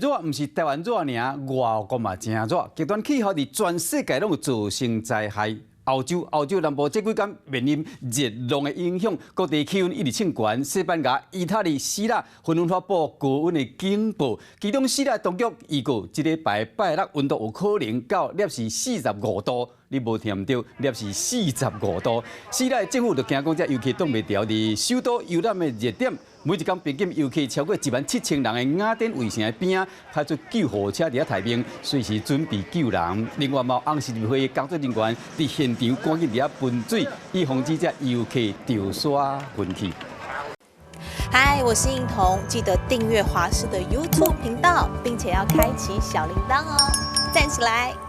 熱毋是台灣熱爾，外國嘛誠熱。極端氣候佇全世界攏有造成災害。歐洲，歐洲南部這幾工面臨熱浪的影響，各地氣溫一直衝懸。西班牙、意大利、希臘紛紛發布高溫的警報。其中希臘當局預告，這禮拜拜六溫度有可能到攝氏45度。你無聽毋著，攝氏45度。希臘政府就驚講，這遊客擋袂牢，佇首都遊覽的熱點，每一工平均遊客超過17,000人的雅典衛城的邊仔，派出救護車佇遐待命，隨時準備救人。另外，嘛紅十字會工作人員佇現場趕緊佇遐噴水，以防止這遊客著沙昏去。嗨，我是應彤，記得訂閱華視的 YouTube 頻道，並且要開啟小鈴鐺哦，讚起來！